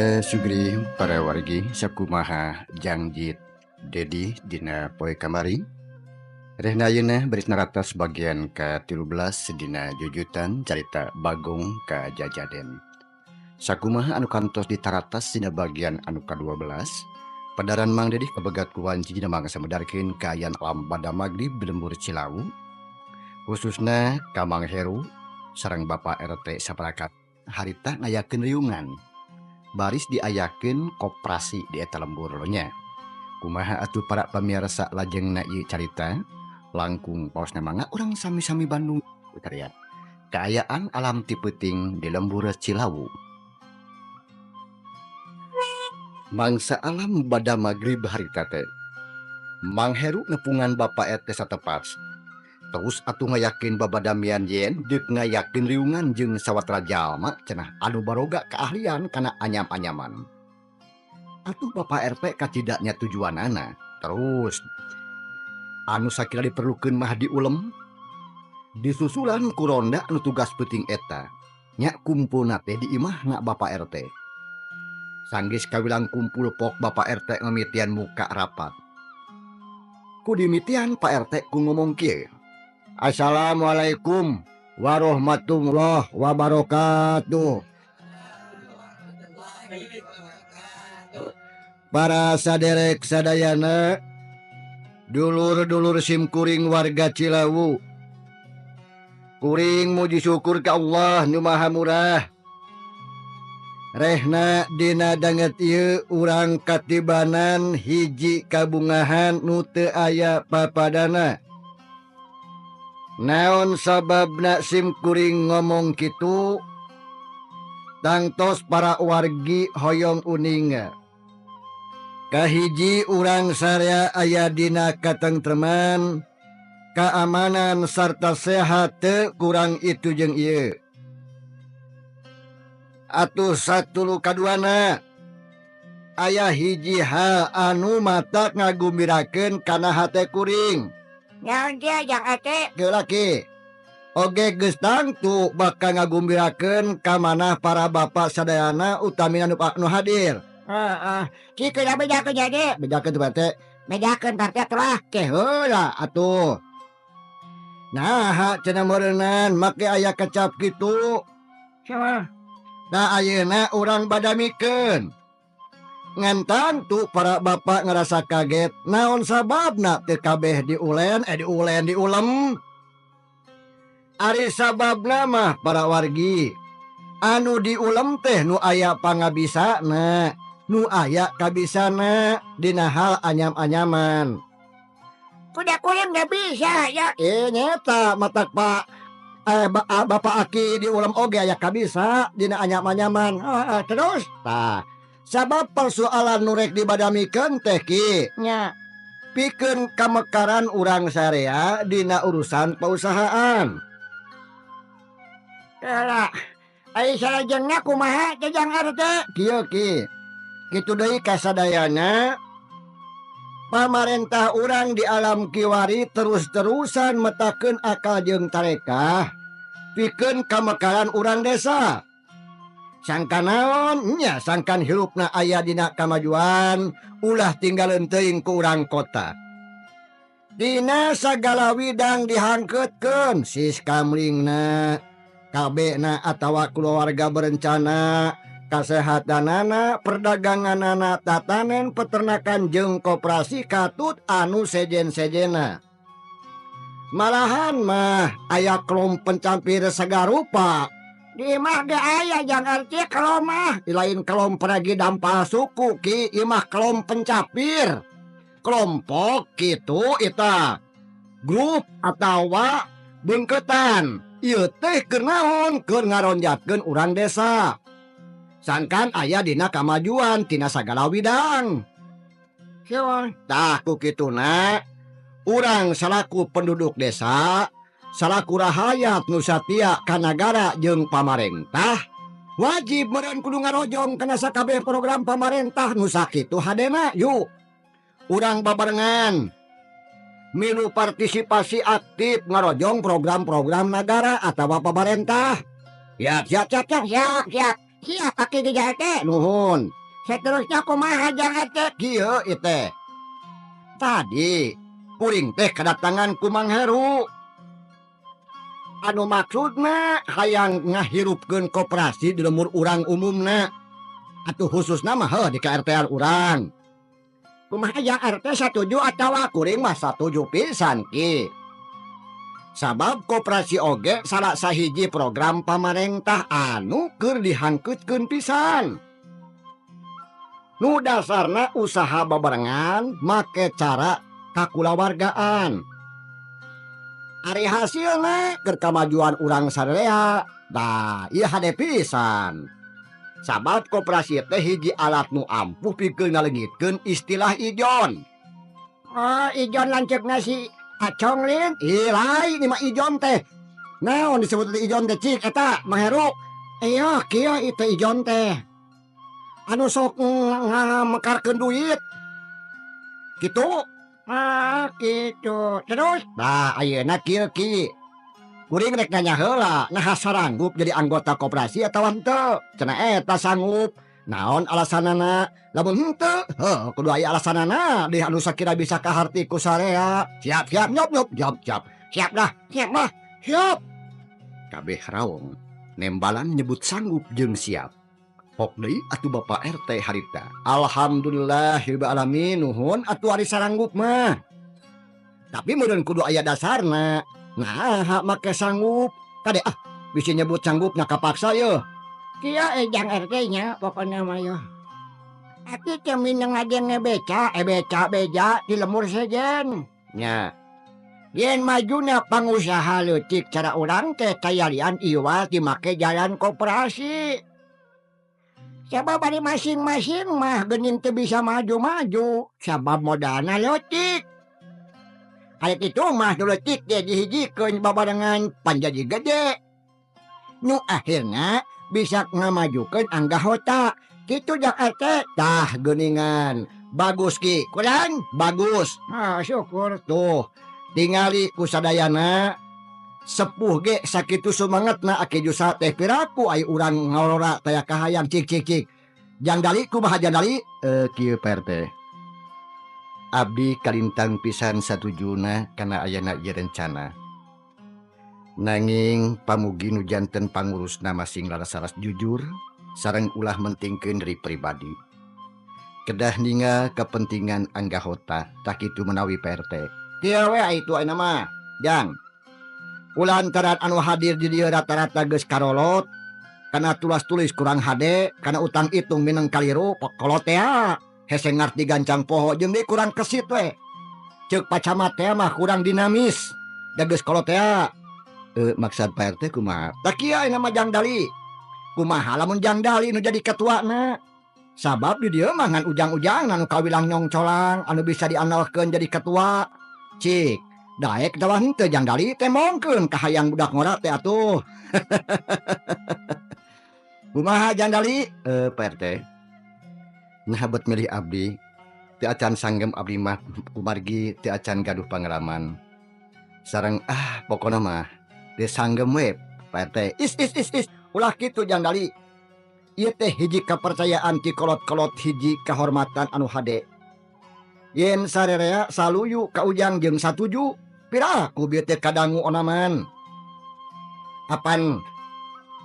Mangga Sugri para wargi sakumaha jangjit Dedi dina poe kamari. Rehna ayeuna baris naratas bagian ka-13 dina jujutan carita Bagong Kajajaden. Sakumaha anu kantos ditaratas dina bagian anu ka-12, padaran Mang Dedi kabegat ku wanci dina mangsa medarkeun kaayaan alam bada magrib di lembur Cilawu, khususna ka Mang Heru sareng Bapak RT saparakat harita ngayakeun riungan. Baris diayakeun koperasi di eta lembur nya. Kumaha atuh para pamirsa lajengna ieu carita? Langkung paosna mangga urang sami-sami Bandung utarian. Kaayaan alam ti peuting di lembur Cilawu. Mangsa alam bada magrib harita teh. Mang Heru nepungan Bapak RT satepat. Terus atuh ngayakeun babadamian yen deuk ngayakeun riungan jeung sawatara jalma cenah anu baroga keahlian kana anyam-anyaman. Atuh Bapak RT kacidaknya tujuanana. Terus anu sakira diperlukeun mah diulem, disusulan ku ronda anu tugas peuting eta. Nya kumpulna teh di imahna Bapak RT. Sanggeus kawilang kumpul pok Bapak RT ngemitian muka rapat. Ku dimitian Pak RT ku ngomong kieu. Assalamualaikum warahmatullahi wabarakatuh. Para saderek sadayana, dulur-dulur simkuring warga Cilawu, kuring muji syukur ka Allah nu Maha Murah. Rehna dina danget ieu urang katibanan hiji kabungahan nu teu aya papadana. Naon sababna simkuring ngomong kitu? Tangtos para wargi hoyong uninga. Kahiji urang sarya aya dina katengtreman, keamanan sarta sehat teu kurang itu jeung ieu. Atuh satulu kaduana aya hiji hal anu matak ngagumbirakeun kana hate kuring. Naon dia jang ate? Geula ki. Oge geus tangtu bakal ngagumbirakeun ka manah para bapak sadayana utamina nu hadir. Heeh. Ki kudu bejakeun jadi. Bejakeun teh Pak RT. Bejakeun Pak RT telah. Ke heula atuh. Nah, cenah meureunnan make aya kecap kitu. Saha? Nah ayeuna urang badamikeun. Ngan tangtu para bapak ngerasa kaget naon sababna teu kabeh diulen, diulen diulem. Ari sababna mah para wargi anu diulem teh nu aya pangabisana, nu aya kabisana dina hal anyam-anyaman. Kuda kuring nggak bisa ya. Nyeta matak Pak. Bapak Aki diulem oge aya kabisa dina anyam-anyaman. Terus? Tah, sabab persoalan nu rek dibadamikeun teh ki. Nya. Pikeun kamekaran urang sarea dina urusan perusahaan. Lah, ai salajengna kumaha teh jang RT? Kieu ki. Kitu deui kasadayana. Pamarentah urang di alam kiwari terus-terusan metakeun akal jeung tarekah pikeun kamekaran urang desa. Sangkan naon nya sangkan hirupna aya dina kamajuan ulah tinggaleun teuing ku urang kota. Dina sagala widang dihangkeutkeun siskamlingna, kabehna atawa keluarga berencana, kasehatanana, perdaganganana, tatanen, peternakan jeung koperasi katut anu sejen-sejena. Malahan mah aya kelom pencampir sagarupa. Di imah ge aya jang RT kelom mah. Di lain kelom peragi dampal suku ki, imah kelom pencapir. Kelompok kitu eta grup atawa bengketan. Ieu teh keur naon? Keur ngaronjatkeun urang desa. Sangkan aya dina kamajuan tina sagala widang. Tah ku kituna urang salaku penduduk desa, salaku rahayat nu satia ka nagara jeung pamarentah, wajib meureun kudu ngarojong kana sakabeh program pamarentah nu sakitu hadena. Yuk urang babarengan milu partisipasi aktif ngarojong program-program nagara atawa pamarentah. Siap, siap, siap, siap. Siap, siap. Siap aki ge Jang RT. Nuhun. Seterusnya kumaha Jang RT? Kieu ieu teh. Tadi kuring teh kedatangan ku Mang Heru. Anu maksudna hayang ngahirupkeun koperasi di lemur urang umumna. Atuh khususna mah heuh di KRT urang. Kumaha Jang RT satuju atawa kuring mah satuju pisan ki. Sabab koperasi oge salah sahiji program pamarentah anu keur dihangkeutkeun pisan. Nu dasarna usaha babarengan make cara kakulawargaan. Ari hasilna keur kamajuan urang sadaya, tah ieu hade pisan. Sabab koperasi teh hiji alat nu ampuh pikeun ngaleungitkeun istilah ijon. Oh, ijon lanceukna si Acong lin? Ih, lain ini mah ijon teh. Naon disebut teh ijon teh cik eta Mang Heru? Iya, kieu itu ijon teh. Anu sok ngamekarkeun duit. Kitu. Ah, gitu. Terus? Nah, ayeuna kieu ki. Kuring rek nanya heula, naha saranggup jadi anggota koperasi atawa henteu? Cenah eta sanggup. Naon alasanana? Lamun henteu, heuh kudu aya alasanana deh anu sakira bisa kaharti ku sarea. Siap siap nyop nyop siap siap. Siap dah, siap dah. Siap. Kabeh raong nembalan nyebut sanggup jeung siap. Pok deui atuh Bapak RT harita. Alhamdulillahirabbil alamin nuhun atuh ari saranggup mah. Tapi meureun kudu aya dasarna. Nah, make sanggup. Kade ah, bisa nyebut sanggupna kapaksa yeuh. Kieu Jang RT nya pokona mah yeuh. Aki teh mineng aja ngebeca, beca beja di lemur sejen. Nya. Yen majuna pangusaha leutik cara urang teh kayalian iwal dimake jalan koperasi. Sabab ari masing-masing mah geuning teu bisa maju-maju, sabab modalna leutik. Ari kitu mah nu leutik teh dihijikeun babarengan panjadi gede. Nu akhirna bisa ngamajukeun anggahota. Kitu Jang RT. Tah geuningan. Bagus ki. Kurang? Bagus. Ah, syukur. Tuh, tingali ku sadayana. Sepuh ge sakitu sumangetna aki jusa teh piraku ai urang ngalora taya kahayang cik cik cik. Jang Dali kumaha Jang Dali? Kieu Pak RT. Abdi kalintang pisan satujuna kana ayana ieu rencana. Nanging pamugi nu janten pangurusna masing laras-laras jujur sareng ulah mentingkeun diri pribadi. Kedah ningal kepentingan anggahota tah kitu menawi Pak RT. Kieu we itu ayeuna mah, Jang. Ulantaran anu hadir di dieu rata-rata geus karolot, kana tulas tulis kurang hade, kana utang itung mineng kaliru pokolot teh hese ngarti gancang poho jeung deui kurang kesit we. Ceuk pacamat teh mah kurang dinamis, da geus kolot teh. Maksud Pak RT kumaha? Tah kieu ayeuna mah Jang Dali. Kumaha lamun Jang Dali nu jadi ketuana? Sabab di dieu mah ngan ujang-ujang anu kawilang nyongcolang anu bisa diandalkeun jadi ketua. Cik, daek dawa henteu Jang Dali teh mongkeun ka hayang budak ngora teh atuh. Kumaha Jang Dali? Pak RT. Nah bet milih abdi, teu acan sanggem abdi mah kumargi teu acan gaduh pangalaman. Sareng ah pokona mah teu sanggem we Pak RT. Is is is is ulah kitu Jang Dali. Ieu teh hiji kepercayaan ti kolot-kolot hiji kahormatan anu hade. Yen sarerea saluyu ka ujang jeung satuju, piraku bieu teh kadangu onaman. Apan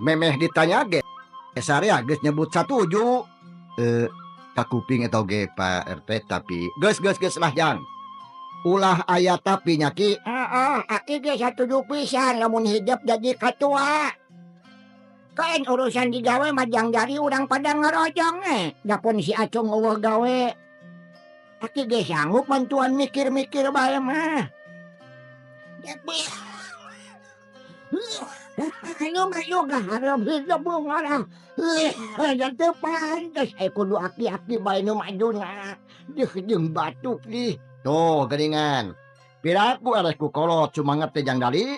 memeh ditanya ge sarea geus nyebut satuju. Kakuping eta oge Pak RT tapi geus geus geus lah Jang. Ulah aya tapi nya ki. Heeh, aki ge satuju pisan lamun hidup jadi ketua. Kain urusan digawe mah Jang Dali urang pada ngerojong dapun si Acung eueuh gawe. Aki ge sanggup bantuan mikir-mikir bae mah. Ayo maju gahareup hidup ngorah. Teu pantes kudu aki-aki bae nu majuna. Jeung batuk di. Tuh geuningan. Piraku eleh ku kolot sumanget teh Jang Dali.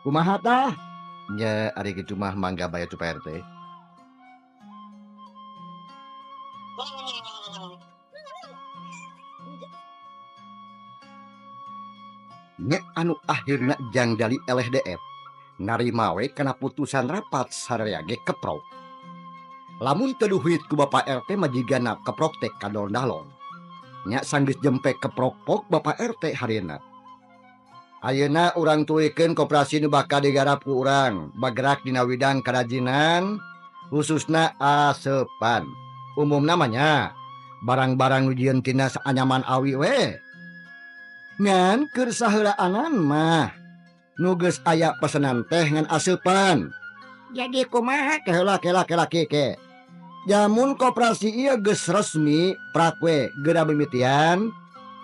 Kumaha tah? Nya ari kitu mah mangga bae atuh Pak RT. Nya anu akhirna Jang Dali eleh DF. Narima we kana putusan rapat sararea ge keprok. Lamun teu duit ku Bapak RT majigana keprok teh kador dalon. Nya sanggeus jempe keprok-pok Bapak RT harina. Ayeuna urang tuluykeun koperasi nu bakal digarap ku urang, bagerak dina widang karajinan khususna asepan. Umum namanya barang-barang nu jieun tina anyaman awi we. Ngan keur saheulaanan mah nu geus aya pesenan teh ngan aseupan. Jadi kumaha teh heula kela kela ke. Jamun koperasi ieu geus resmi prak we geura mimitian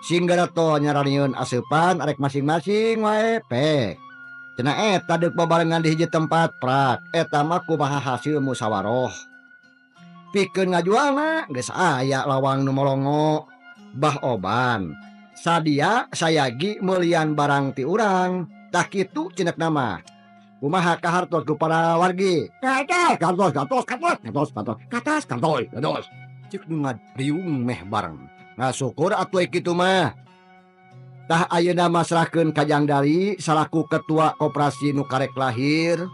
sing geura to nyararieun aseupan arek masing-masing wae pek. Cenah eta deuk babarengan di hiji tempat prak eta mah kumaha hasil musyawarah. Pikeun ngajualna geus aya lawang nu molongo bah oban. Sadia sayagi meulian barang ti urang tah kitu cenah nama. Kumaha kahartos ku para wargi? Katos, katos, katos, katos, katos, katos, katos, katos, katos. Cek nu ngariung meh bareng. Ngasukur atuh kitu mah. Tah ayeuna masrahkeun ka Jang Dali salaku ketua koperasi nu karek lahir.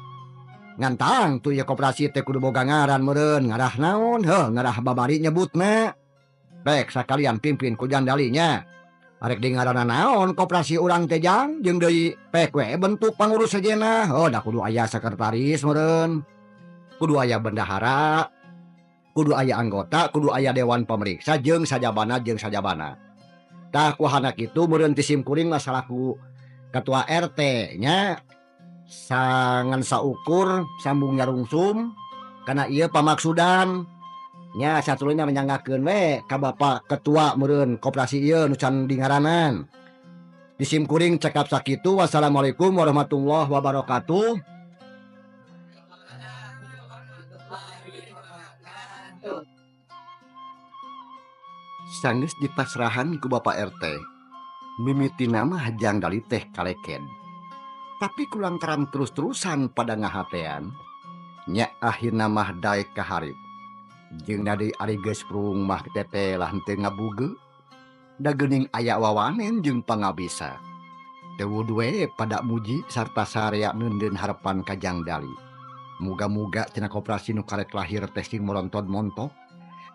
Ngantang tuh ya koperasi teh kudu boga ngaran meureun, ngarah naon? Heuh, ngarah babari nyebutna. Baik sakalian pimpin ku Jang Dalinya. Arek di ngaranna naon koperasi urang teh Jang jeung deui pek we bentuk pangurus sejenna. Oh, da kudu aya sekretaris meureun. Kudu aya bendahara, kudu aya anggota, kudu aya dewan pemeriksa jeung sajabana jeung sajabana. Tah kuhana kitu meureun ti sim kuring masalah ku ketua RT nya sangan saukur sambung nyarungsum kana ieu pamaksudan. Nya satuluyna menyanggakeun we ka Bapak Ketua meureun koperasi ieu nu can dingaranan. Di sim kuring cekap sakitu. Wassalamualaikum warahmatullahi wabarakatuh. Sanggeus dipasrahan ku Bapak RT. Mimitina mah Jang Dali teh kaleken. Tapi kulantaran terus-terusan pada ngahatean, nya akhirna mah daek ka hareup. Jeung nadi ari geus prung mah tete lah henteu ngabuge. Da geuning aya wawanen jeung pangabisa. Teu we pada muji sarta sarea neundeun harepan ka Jang Dali. Muga-muga cenah koperasi nu karek lahir teh sing moronton montok.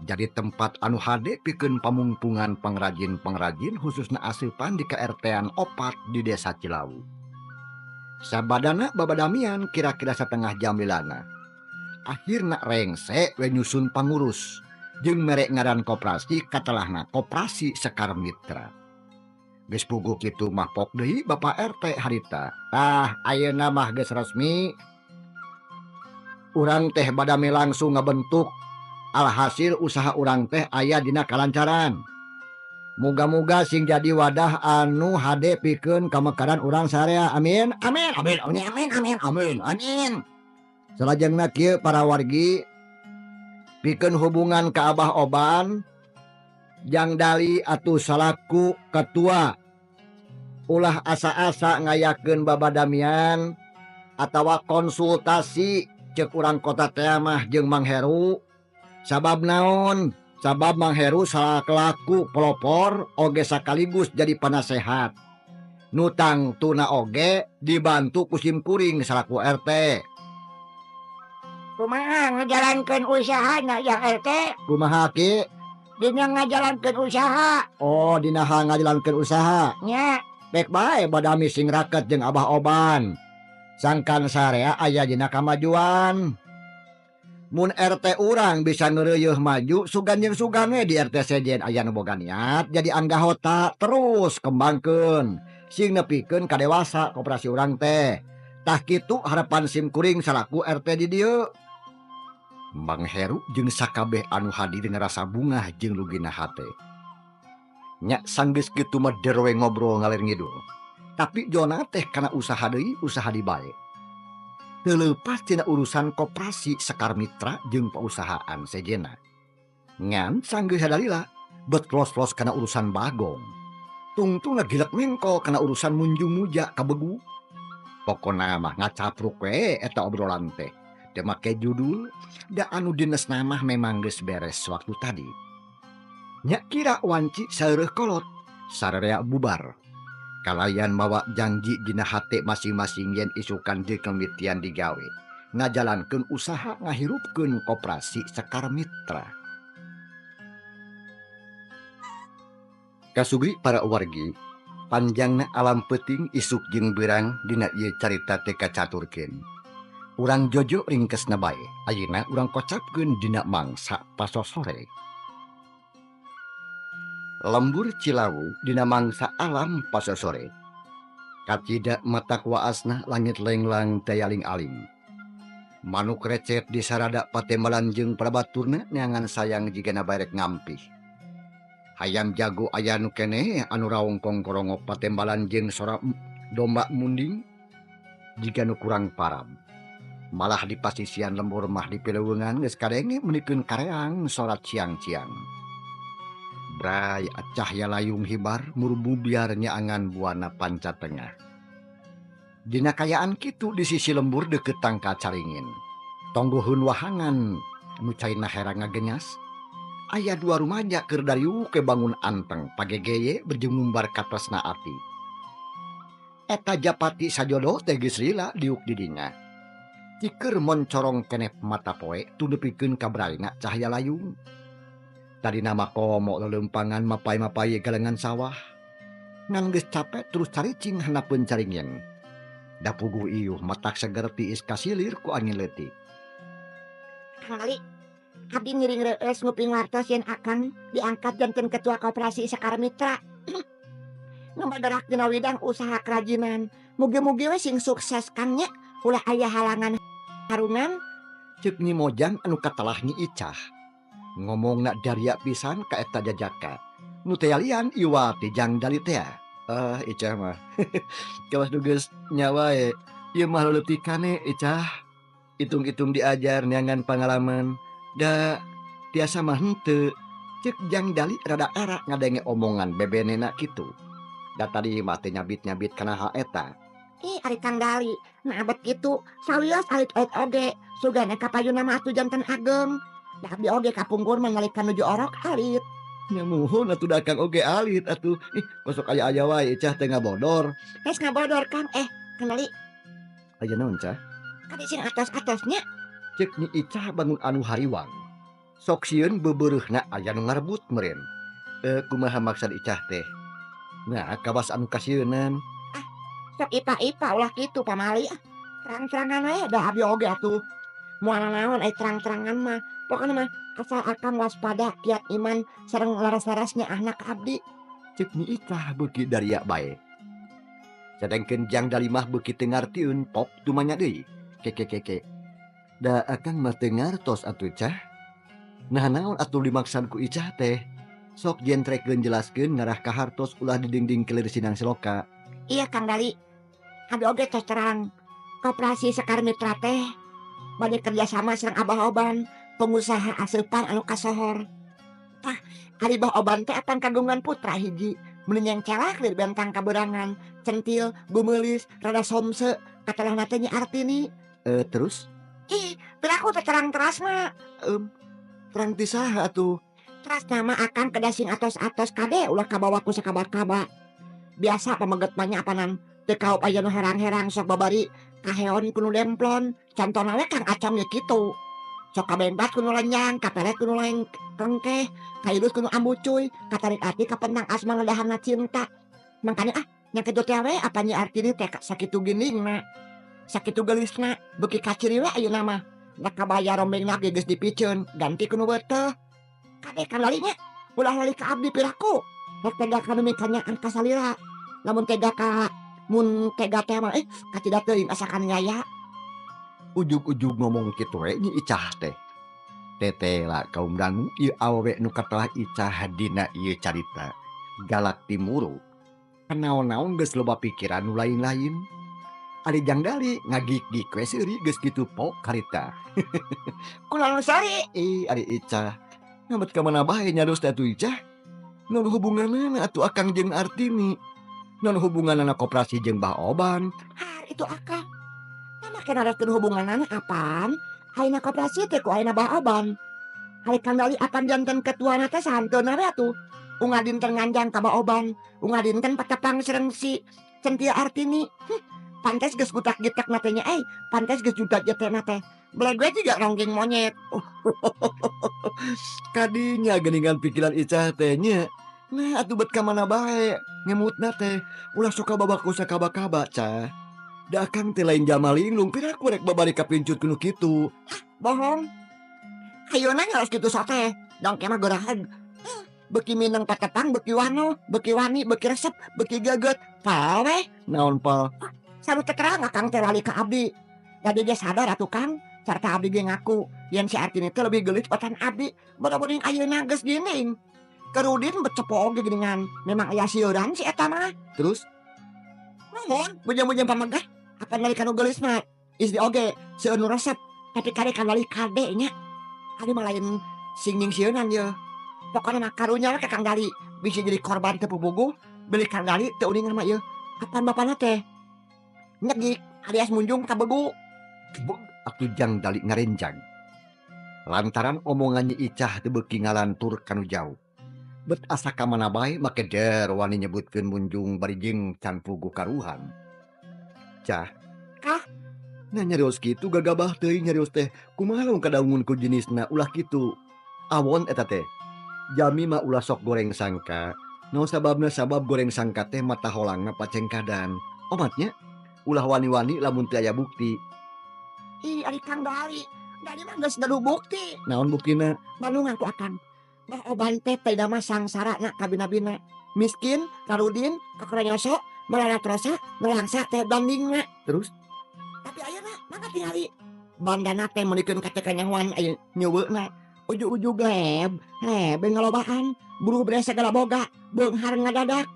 Jadi tempat anu hade pikeun pamungpungan pangrajin-pangrajin khususna aseupan di KRT-an 4 di Desa Cilawu. Sabadana babadamian kira-kira setengah jam lilana. Akhirna rengse we nyusun pangurus jeung mere ngaran koperasi katelahna Koperasi Sekar Mitra. Geus puguh kitu mah pok deui Bapak RT harita. Tah ayeuna mah geus resmi. Urang teh badame langsung ngabentuk. Alhasil usaha urang teh aya dina kalancaran. Muga-muga sing jadi wadah anu hade pikeun kamekaran urang sarea. Amin. Amin. Amin. Amin. Amin. Amin. Amin. Amin. Salajengna kieu para wargi pikeun hubungan ka Abah Oban Jang Dali atuh salaku ketua ulah asa-asa ngayakeun babadamian atawa konsultasi ceuk urang kota teh mah jeung Mang Heru. Sabab naon? Sabab Mang Heru salaku pelopor oge sakaligus jadi panasehat. Nutang tuna oge dibantu ku sim kuring salaku RT. Kumaha ngajalankeun usahana yang RT? Kumaha ki? Dina ngajalankeun usaha. Oh, dina ngajalankeun usaha. Nya. Pek bae badami sing raket jeung Abah Oban. Sangkan sarea aya dina kamajuan. Mun RT urang bisa ngeureuyeih maju sugan jeung sugan we di RT sejen aya nu boga niat jadi anggahota terus kembangkeun sing nepikeun ka dewasa koperasi urang teh. Tah kitu harapan sim kuring salaku RT di dieu. Mang Heru jeung sakabeh anu hadir ngerasa bungah jeung lugina hate. Nya sanggeus kitu mah derwe ngobrol ngalir ngidul. Tapi jona teh kana usaha deui usaha dibae. Teu leupas tina urusan koperasi Sekar Mitra jeung pausahaan sejena. Ngan sanggeus sadalila bet los-los kana urusan bagong. Tungtungna gilek mengko kana urusan munjung muja kabegu. Pokona mah ngacapruk we eta obrolan teh. Teu make judul da anu dinesna mah memang geus beres waktu tadi. Nya kira wanci saeureun kolot sararea bubar. Kalayan mawa janji dina hate masing-masing yen isukan jeung kemitian digawe. Ngajalankeun usaha ngahirupkeun koperasi Sekar Mitra. Kasugri para wargi, panjangna alam peuting isuk jeung beurang dina ieu carita teh kacaturkeun. Urang jojo ringkesna bae, ayeuna urang kocapkeun dina mangsa pasosore. Lembur Cilawu dina mangsa alam pasosore. Kacida matak waasna langit lenglang tayaling-aling. Manuk recet di sarada patembalan jeung prabaturna neangan sayang jigana barek ngampih. Hayam jago aya nu keneh anu raongkong korongok patembalan jeung sora domba munding jiga nu kurang parab. Malah di pasisian lembur mah di pileuweungan geus kadenge meunikeun kareang sora ciang-ciang. Bray cahya layung hibar murbubiar nyaangan buana panca tengah. Dina kayaan kitu di sisi lembur deket tangka caringin. Tonggoheun wahangan nu caina herang ngagenyas. Aya dua rumaja keur dariuk ke bangun anteng pagegeye berjumumbar katresna ati. Eta japati sajodo teh geus lila diuk di dinya. Ciker moncorong kenep mata poe tunepikeun ka braina cahaya layung. Tadina mah komo lelempangan mapai-mapai galengan sawah. Ngan geus capek terus caricing handapeun caringin. Da puguh iuh matak seger tiis kasilir ku angin leutik. Kang Ali, abdi ngiring reueus nguping wartos yen akang diangkat janten ketua koperasi Sekar Mitra. Nu bergerak dina widang usaha kerajinan. Mugi-mugi we sing sukses Kang nya, ulah aya halangan harungan. Ceuk Nyi Mojang anu katelah Nyi Icah. Ngomongna daria pisan ka eta jajaka. Nu teh lian iwa ti Jang Dali teh. Ah, Icah mah. Kawas nu geus nyawa e. Ieu mah leutikane Icah. Hitung-hitung diajar neangan pangalaman. Da tiasa mah henteu. Ceuk Jang Dali rada era ngadenge omongan bebenena kitu. Da tadi mah teh nyabit-nyabit kana hal eta. Ih, ari Kang Dali, nah abet kitu, sawios alit-alit oge, sugana kapayuna mah atuh janten ageng. Da abdi oge kapungkur mah nalika nuju orok alit. Nya muhun atuh da Kang oge alit atuh. Ih, kosok aya-aya wae Icah teh ngabodor. Geus ngabodor Kang, Kang Dali. Aya naon Cah? Kadi sing atos-atosnya. Ceuk Nyi Icah bangun anu hariwang. Sok sieun beubeureuhna aya nu ngarebut meureun. Kumaha maksad Icah teh? Nah, kawas anu kasieunan. Ah, sok ipa-ipa ulah kitu pamali. Terang-terangan we da abdi oge atuh. Moal naon ai terang-terangan mah. Pokona mah asal akang waspada kiat iman sareng laras-larasnya anak abdi. Ceuk Nyi Icah beuki daria bae. Sadengkeun Jang Dali mah beuki teu ngartieun pok tumanya deui. Keke. Da akang mah teu ngartos atuh Cah. Nah naon atuh dimaksad ku Icah teh? Sok jentrekeun jelaskeun ngarah ka hartos ulah didingding kelir sinang seloka. Iya Kang Dali. Abdi oge tos terang. Koperasi Sekar Mitra teh bade kerjasama sareng Abah Oban, pengusaha aseupan anu kasohor. Tah, ari Bah Oban teh apan kagungan putra hiji, meuni celak di bentang kaberangan, centil, gumeulis, rada somse, katelahna teh Nyi Artini. Terus? Ih, piraku teh terang terasna. Terang ti saha atuh? Teras nama akang kedah sing atos-atos kade ulah kabawa ku sakaba-kaba. Biasa pameget mah nya apanan teu kaop aya nu herang-herang sok babari kaheon ku nu demplon. Contona we Kang Acong ye kitu. Sok kabembat ku nu lenyang, kaperet ku nu lengkeh, kailus ku nu ambucuy, katarik ati kapentang asma ngedahanna cinta. Mangkanya nya kitu teh we apa Nyi Artini teh sakitu giningna. Sakitu geulisna, beuki kaciri we ayeuna mah. Da kabaya rombengna ge geus dipiceun, ganti ku nu beuteuh. Kade Kang Dali nya, ulah lali ka abdi piraku. Rek tega ka nu mikanyaan ka salira. Lamun tega ka mun tega teh mah kacida teuing asa kaniaya. Ujug-ujug ngomong kitu we Nyi Icah teh. Tetela kaum dangu ieu awewe nu katelah Icah dina ieu carita. Galak timuru. Kanaon-naon geus loba pikiran nu lain-lain. Ari Jang Dali ngagik-gik we seuri geus kitu pok karita. Kunaon sari? Ih, ari Icah. Ngamet ka mana bae nyarus teh atuh Icah? Naon hubunganana atuh akang jeung Artini? Naon hubunganana koperasi jeung Bah Oban? Har itu akang. Tah make naroskeun hubunganana apaan? Ayeuna koperasi teh ku ayeuna Bah Oban. Ari Kang Dali apan janten ketuana teh santeuna we atuh. Unggal dinten nganjang ka Bah Oban, unggal dinten patepang sareng si Centil Artini. Pantes geus gutak-gitak na teh nya euy, pantes geus juta jete na teh. Beleg we juga ronggeng monyet. Kadinya geuningan pikiran Icah teh nya. Nah atuh bet ka mana bae ngemutna teh ulah suka babaku sakaba-kaba cah. Da akang teh lain jalma linglung piraku rek babari kapincut kuno kitu. Ah, bohong. Ayeuna harus kitu sate. Dongke mah gerahan. Beki mineng patepang, beki wano, beki wani, beki resep, beki geget. Pal weh. Naon pal? Saru terang akang teh lali ka abdi. Jadi dia sadar atuh Kang, sarta abdi ge ngaku yen si Artini teh lebih geulis batan abdi. Bodo-boding ayeuna geus geuning. Kerudin becepo oge geuningan. Memang aya sieuran si eta mah. Terus? Nuhun, bujang-bujang pamegah. Apa ngali kanu geulis mah? Istri oge seueur nu resep, tapi kade kanali kade nya. Adi mah lain sing nyingsieunan ye. Pokona mah karunya we ka Kang Dali bisa jadi korban teu puguh, beli Kang Dali teu uningan mah ieu. Kapan bapana teh? Nyegik alias munjung ka begu. Beg atuh Jang Dali ngarenjang. Lantaran omongan Nyi Icah teu beuki ngalantur kanu jauh. Bet asa ka mana bae make der wani nyebutkeun munjung bari jeung can puguh karuhan. Cah. Kah? Nah nyarios kitu gagabah teuing nyarios teh. Kumaha lamun kadaungun ku jenisna ulah kitu. Awon eta teh. Jami mah ulah sok goreng sangka. Naon sababna sabab goreng sangka teh mata holangna pacengkadan. Omatnya ulah wani-wani lamun teu aya bukti. Ih, ari Kang Dali. Dali mah geus gaduh bukti. Naon buktina? Bandungan ku akang. Bah oban teh teh mah sangsara na kabina-bina. Miskin, karudin, kakuranyoso, melanatrosa, melangsa teh bandingna. Terus? Tapi ayeuna mangga tingali. Bandana teh meulikeun ka teh kanyahoan aya nyeuweuna. Ujug-ujug leb, leb ngalobaan, buruh bere segala boga, beunghar ngadadak.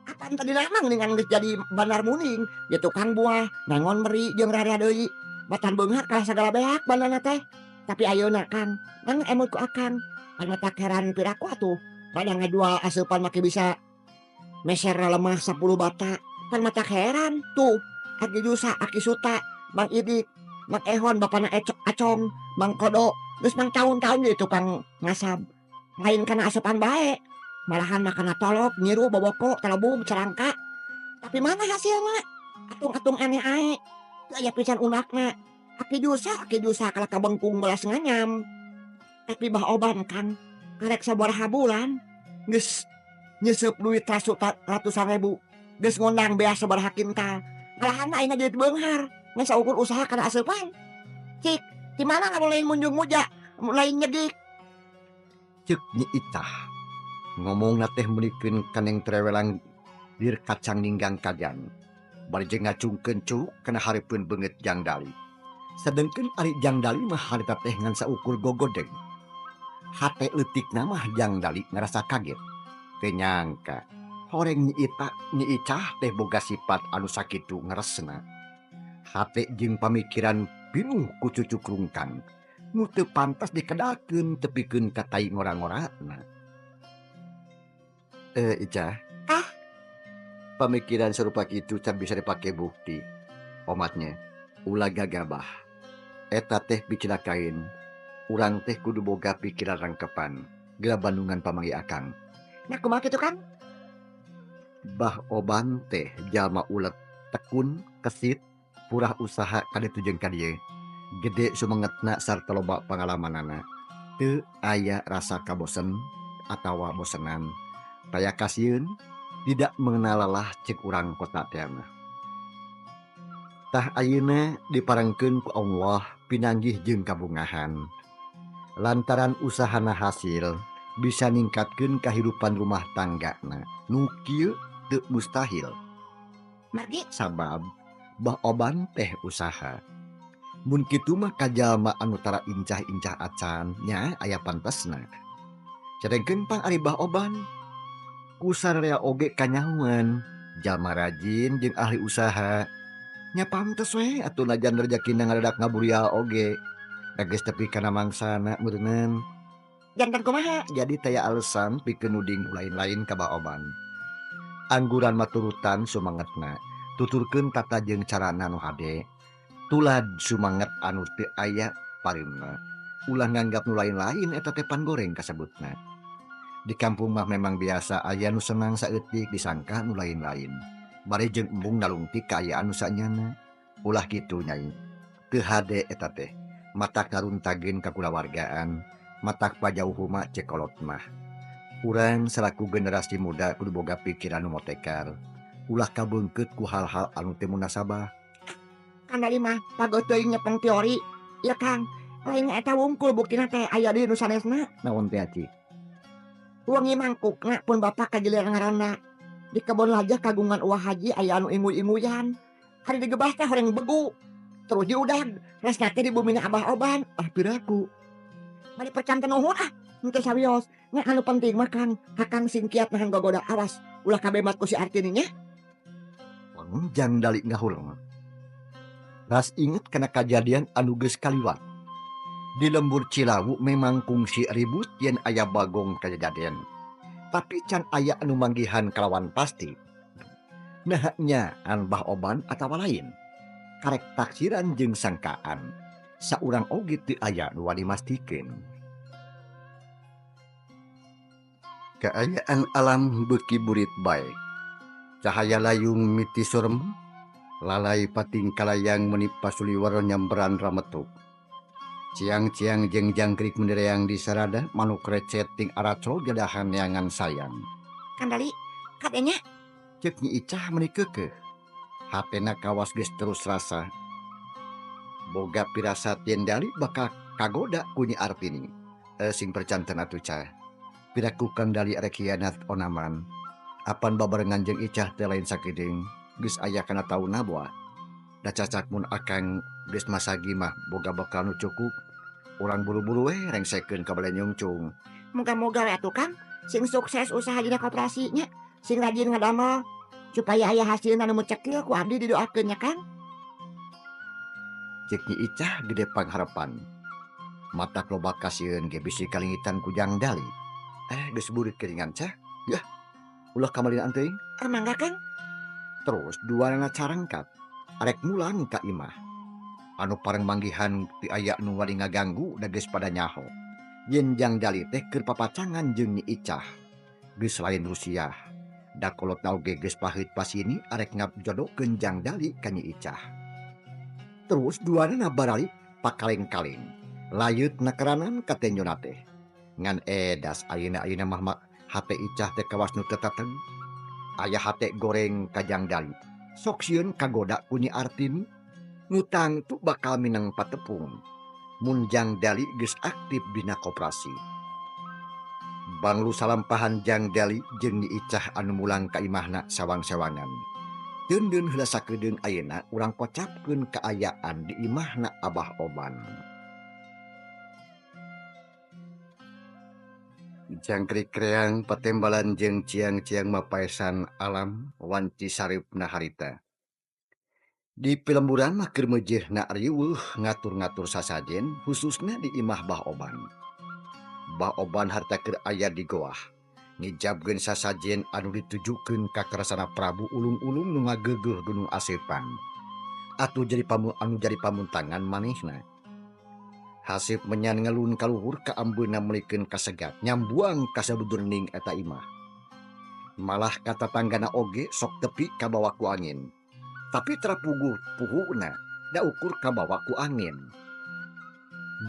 Apan tadi lamang dengan geus jadi bandar muning, ya tukang buah, nangon meri jeung rara deui. Batan beunghar kalah segala beak bandana teh. Tapi ayeuna Kang, nang emut ku akang. Pan mata heran piraku atuh. Pada ngajual asupan make bisa meser lemah 10 bata. Pan mata heran tuh. Aki Jusa, Aki Suta, Mang Idik, Mang Ehon, bapana Acong, Mang Kodo. Geus mang tahun-tahun jadi tukang ngasab. Lain kana asupan bae. Malahan makana tolok, nyiru, boboko, telebung, cerangka. Tapi mana hasilna? Atung-atung aneh ae. Teu aya pisan unakna. Aki Jusa, Aki Jusa kalah ka bengkung belas nganyam. Tapi bah oban Kang, karek sabaraha bulan geus nyeseup duit ratusan ribu. Geus ngondang beas sabaraha kintal. Malahan ayeuna jadi beunghar. Ngan saukur usaha kana asupan. Cik, di mana lamun lain munjung muja, lain nyegik. Ceuk Nyi Icah. Ngomongna teh meulikeun kaneng trewelang lir kacang ninggang kajan. Bari jeung ngacungkeun cuk kana hareupeun beungeut Jang Dali. Sedengkeun ari Jang Dali mah harita teh ngan saukur gogodeng. Hate leutikna mah Jang Dali ngarasa kaget. Teu nyangka horeng Nyi Ita, Nyi Icah teh boga sifat anu sakitu ngeresna. Hate jeung pamikiran pinuh ku cucuk rungkang. Nu teu pantas dikedakeun tepikeun ka tai ngora-ngorana. Icah. Ah? Pamikiran serupa kitu can bisa dipake bukti. Omatnya ulah gagabah. Eta teh bicilakain. Urang teh kudu boga pikiran rangkepan. Geura bandungan pamangi akang. Nah kumaha kitu Kang? Bah oban teh jalma ulet, tekun, kesit, purah usaha kaditu jeung ka dieu. Gede sumengetna sarta loba pangalamanana. Teu aya rasa kabosen atawa bosenan. Taya kasieun tidak mengenal lelah cek urang kota teh mah. Tah ayeuna diparengkeun ku Allah pinanggih jeung kabungahan. Lantaran usahana hasil bisa ningkatkeun kahirupan rumah tanggana. Nu kieu teu mustahil. Margi sabab bah oban teh usaha. Mun kitu mah kajalma anu tara incah-incah acan nya aya pantesna. Cadengkeun pang ari bah oban. Ku sararea oge kanyahoan, jalma rajin jeung ahli usaha. Nya pantes we atuh najan rejakina ngadadak ngaburial oge. Da geus tepi kana mangsana meureunnan. Jantan kumaha? Jadi taya alasan pikeun nuding lain-lain ka bah oban. Angguran maturutan sumangetna, tuturkeun tata jeung carana nu hade. Tulad sumanget anu teu aya pareumna. Ulah nganggap nu lain-lain eta teh pan goreng kasebutna. Di kampung mah memang biasa aya nu senang saeutik disangka nu lain-lain. Bari jeung embung nalungtik kaayaan nu sanyana. Ulah kitu Nyai. Teu hade eta teh. Matak ngaruntageun ka kulawargaan, matak pajauh huma cek kolot mah. Urang salaku generasi muda kudu boga pikiran nu motekar. Ulah kabeungkeut ku hal-hal anu teu munasabah. Kang Dali mah pagoh teuing nyepeng teori. Ya Kang, lain eta wungkul buktina teh aya deui nu sanesna. Naon teh Aci? Wengi mangkukna pun bapak kajiliran ngaranna. Di kebon lajah kagungan uah haji aya anu inguy-inguyan. Hari digebah teh horeng begu. Terus diudag, resna teh di bumina Abah Oban. Ah piraku. Bari percanten nuhun ah, henteu sawios. Nya anu penting mah Kang, hakang sing kiat nahan gogoda awas. Ulah kabemat ku si Artini nya. Jang Dali ngahuleng. Ras inget kana kajadian anu geus kaliwat. Di lembur Cilawu memang kungsi ribut yen aya bagong kajadian. Tapi can aya anu manggihan kalawan pasti. Nah nya an Bah Oban atawa lain. Karek taksiran jeung sangkaan. Saurang oge teu aya nu wani mastikeun. Kaayaan alam beuki burit bae. Cahaya layung miti surem, lalai pating kalayang meni pasuliwer nyamberan rametuk. Ciang-ciang jeung jangkrik mendereang di sarada manuk recet ting aracol gedahan neangan sayang. Kang Dali, katanya? Cek Nyi Icah meni keukeuh. Hatena kawas geus terus rasa. Boga pirasat yen Dali bakal kagoda ku Nyi Artini. Sing percanten atuh cah. Piraku Kang Dali arek hianat onaman. Apan babarengan jeung Icah teh lain sakideung, geus aya kana taunna boa. Da cacak mun akang geus masagi mah boga bekal nu cukup. Urang buru-buru we rengsekeun ka bale nyungcung. Moga-moga we atuh Kang, sing sukses usaha dina koperasi nya, sing rajin ngadamel supaya aya hasilna nu cekil ku abdi didoakeun nya Kang. Cek Nyi Icah gede pangharepan. Matak loba kasieun ge bisi kalingitan ku Jang Dali. Geus burit keringan cah. Yah. Ulah kamalinaan teuing. Mangga Kang. Terus duanana carangkat arek mulang ka imah. Anu pareng manggihan ti aya nu wani ngaganggu da geus pada nyaho. Yen Jang Dali teh keur papacangan jeung Nyi Icah. Geus lain Rusiah. Da kolot oge geus pahit pasini arek ngabjodokeun Jang Dali ka Nyi Icah. Terus duanana baralik pakaleng-kaleng. Layut nakeranan ka tenyona teh. Ngan edas ayeuna-ayeuna mah hate Icah teh kawas nu teu tateg. Aya hate goreng ka Jang Dali. Sok sieun kagoda ku Nyi Artini. Ngutang tu bakal minang patepung. Mun Jang Dali geus aktif dina koperasi. Banglu salampahan Jang Dali jeung Nyi Icah anu mulang ka imahna sawang-sawangan. Teundeun heula sakedeung ayeuna urang kocapkeun kaayaan di imahna Abah Oban. Jangkrik reang patembalan jeung ciang-ciang mapaesan alam wanci sareupna harita. Di pilemburan mah keur meujeuhna riweuh ngatur-ngatur sasajen khususna di imah Bah Oban. Bah Oban harta keur aya di goah. Ngijabkeun sasajen anu ditujukeun ka Kersana Prabu ulung-ulung nu ngageugeuh Gunung Asepan. Atuh jadi pamu anu jadi pamuntangan manehna. Hasib menyan ngelun kaluhur ka ambeuna melikeun kasegat nyambuang ka sabudurning eta imah. Malah kata tanggana oge sok tepi kabawa ku angin. Tapi terapuguh puhuna da ukur kabawa ku angin.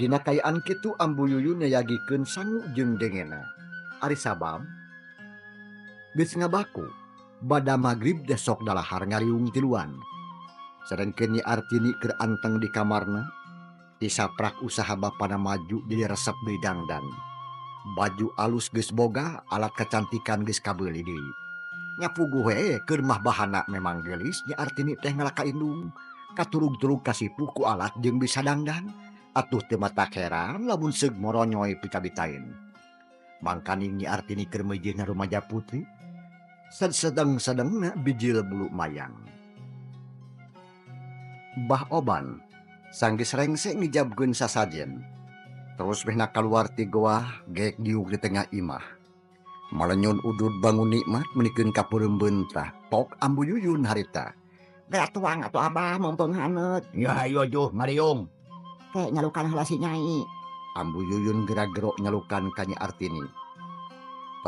Dina kayaan kitu Ambu Yuyun nyayagikeun sangu jeung dengena. Ari sabab geus ngabaku bada magrib deh sok dalahar ngariung tiluan. Sadengkeun Nyi Artini keur anteng di kamarna. Disaprak usaha bapana maju jadi resep deui dangdan. Baju alus geus boga, alat kecantikan geus kabeuli deui. Nya puguh we keur mah bahana memang geulis Nyi Artini teh ngalaka indung. Katurug-turug kasipuh ku alat jeung bisa dangdan. Atuh teu matak heran lamun seug moronyoy pikabitain. Mangkaning Nyi Artini keur meujeuhna rumaja putri. Sedeng-sedengna bijil bulu mayang. Bah Oban sanggeus rengse ngijabkeun sasajen. Terus mehna kaluar ti goah geek diuk di tengah imah. Malenyun udud bangun nikmat menikeun ka peureum tah tok Ambu Yuyun harita. Geura tuang atuh Abah mumpung haneut. Ya hayo juh ngariung. Teh nyalukan heula si Nyai. Ambu Yuyun geura-gero nyalukan ka Nyi Artini.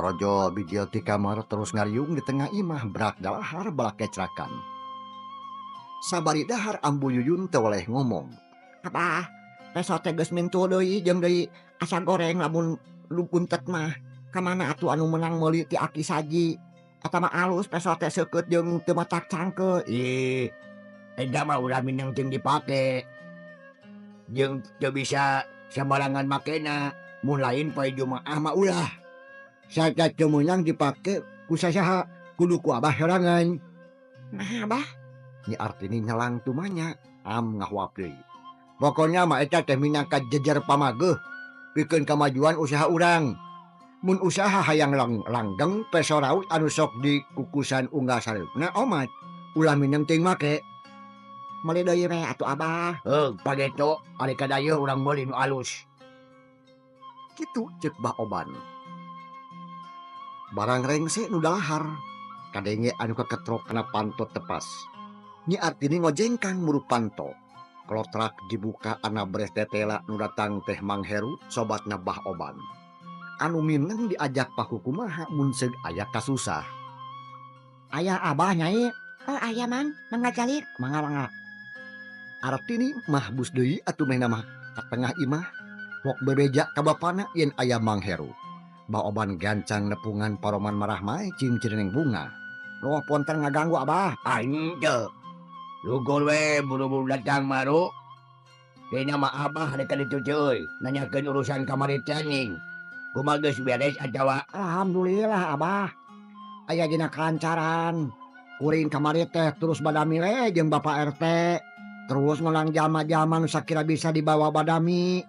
Torojol bijil ti kamar terus ngariung di tengah imah brak dalahar balak kecrakan. Sabari dahar Ambu Yuyun teu weleh ngomong. Abah, peso teh geus mintul deui jeung deui asa goreng lamun lu buntet mah. Kamana atuh anu menang meuli ti aki saji. Eta mah alus peso teh seukeut jeung teu matak cangkeul. Ih, eta mah ulah minang jeung dipake. Jeung teu bisa sambarangan makena, mun lain poe Jumaah mah ulah. Sarta teu meunang dipake ku sasaha, kudu ku abah sorangan. Nah, abah, Nyi Artini nyelang tumanya, am ngahuap deui. Pokona mah eta teh minangka jejer pamageuh pikeun kamajuan usaha urang. Mun usaha hayang langgeng peso raut anu sok dikukusan unggal sareupna omat, ulah mineng teuing make. Meuli deui we atuh abah. Heuh, pageto ari kadayeuh urang meuli nu alus. Kitu ceuk Bah Oban. Barang rengse nu dalahar, kadenge anu kaketrok kana panto tepas. Nyi Artini ngojengkang muru panto. Klotrak dibuka ana beres tetela nu datang teh Mang Heru sobatna Bah Oban. Anu mineng diajak pakukumaha mun seug aya kasusah. Aya abah nyai? Oh aya mang, mangga calik. Mangga mangga. Artini mah bus deui atuh mehna mah ka tengah imah. Pok bebeja ka bapana yen aya Mang Heru. Bah Oban gancang nepungan paroman marah mae cing cireneng bunga. Loh ponten ngaganggu abah. Aing teu. Lugur we buru-buru datang maru. Dina mah abah rek ka ditu teh euy, nanyakeun urusan kamari teh anjing. Kumaha geus beres atawa? Alhamdulillah abah. Aya dina kalancaran. Kuring kamari teh terus badami we jeung Bapak RT. Terus ngulang jalma-jalma nu sakira bisa dibawa badami.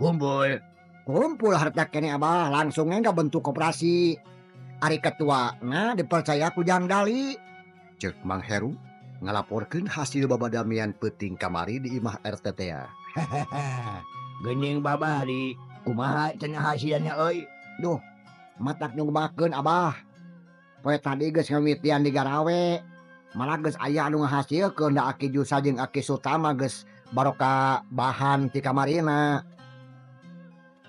Kumpul. Kumpul harta kene abah, langsungnya nggak bentuk koperasi. Ari ketua nah dipercaya ku Jang Dali. Ceuk Mang Heru ngalaporkeun hasil babadamian peuting kamari di imah RT teh. Geuning babah di kumaha cenah hasilna euy. Duh, matak nyungbakeun abah. Poe tadi geus ngamitian di garawe. Malah geus aya anu ngahasilkeun da Aki Jusa jeung Aki Sutama geus baroka bahan ti kamarina.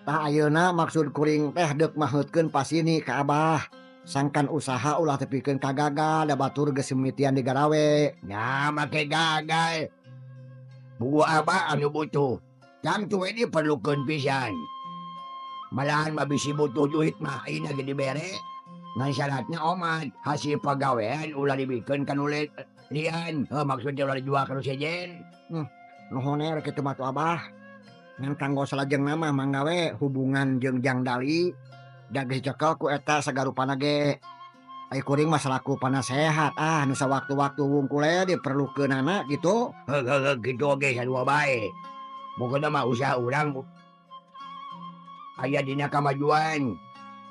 Tah ayeuna maksud kuring teh deuk maheutkeun pasini ka abah. Sangkan usaha ulah tepikeun ka gagal da batur geus mimitian di garawe. Nya make gagal. Buku abah anu butuh. Tangtu we diperlukeun pisan. Malahan mah bisi butuh duit mah ayeuna ge dibere. Ngan syaratna omat hasil pagawean ulah dibikeun ka nu lian. Heuh maksudnya ulah dijual ka nu sejen. Nuhun we kitu mah tuh abah. Ngan kanggo salajengna mah mangga we hubungan jeung Jang Dali. Da geus cekel ku eta sagarupana ge. Ai kuring mah salaku panasehat ah nu sawaktu-waktu wungkul we diperlukeunana gitu. Heuh heuh kitu oge sarua bae. Pokona mah usaha urang aya dina kamajuan.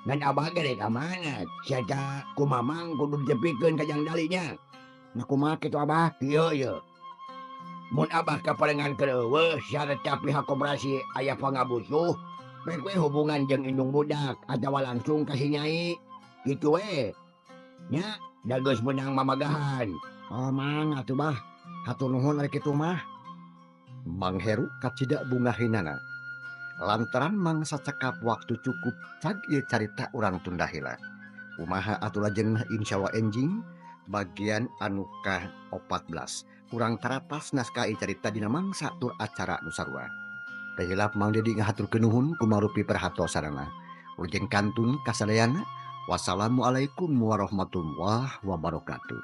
Ngan abah ge rek amanat. Sarta ku mamang kudu ditepikeun ka Jang Dali nya. Nah kumaha kitu abah? Ieu ieu. Mun abah kaparengan keur eueuh sarta pihak koperasi aya pangabutuh, baik we hubungan jeung indung budak atawa langsung ka si nyai. Kitu we. Nya, da geus meunang mamagahan. Oh mang atuh bah. Hatur nuhun ari kitu mah. Mang Heru kacida bungahinana. Lantaran mangsa cekap waktu cukup cag ieu carita urang tunda heula. Kumaha atuh lajengna insyaallah enjing bagian anu ka-14. Urang taratas naskah ieu carita dina mangsa tur acara nu sarua. Teu hilap Mang Dedi ngahaturkeun nuhun kumarupi perhatosanana. Ujeng kantun kasadayana. Wassalamualaikum warahmatullahi wabarakatuh.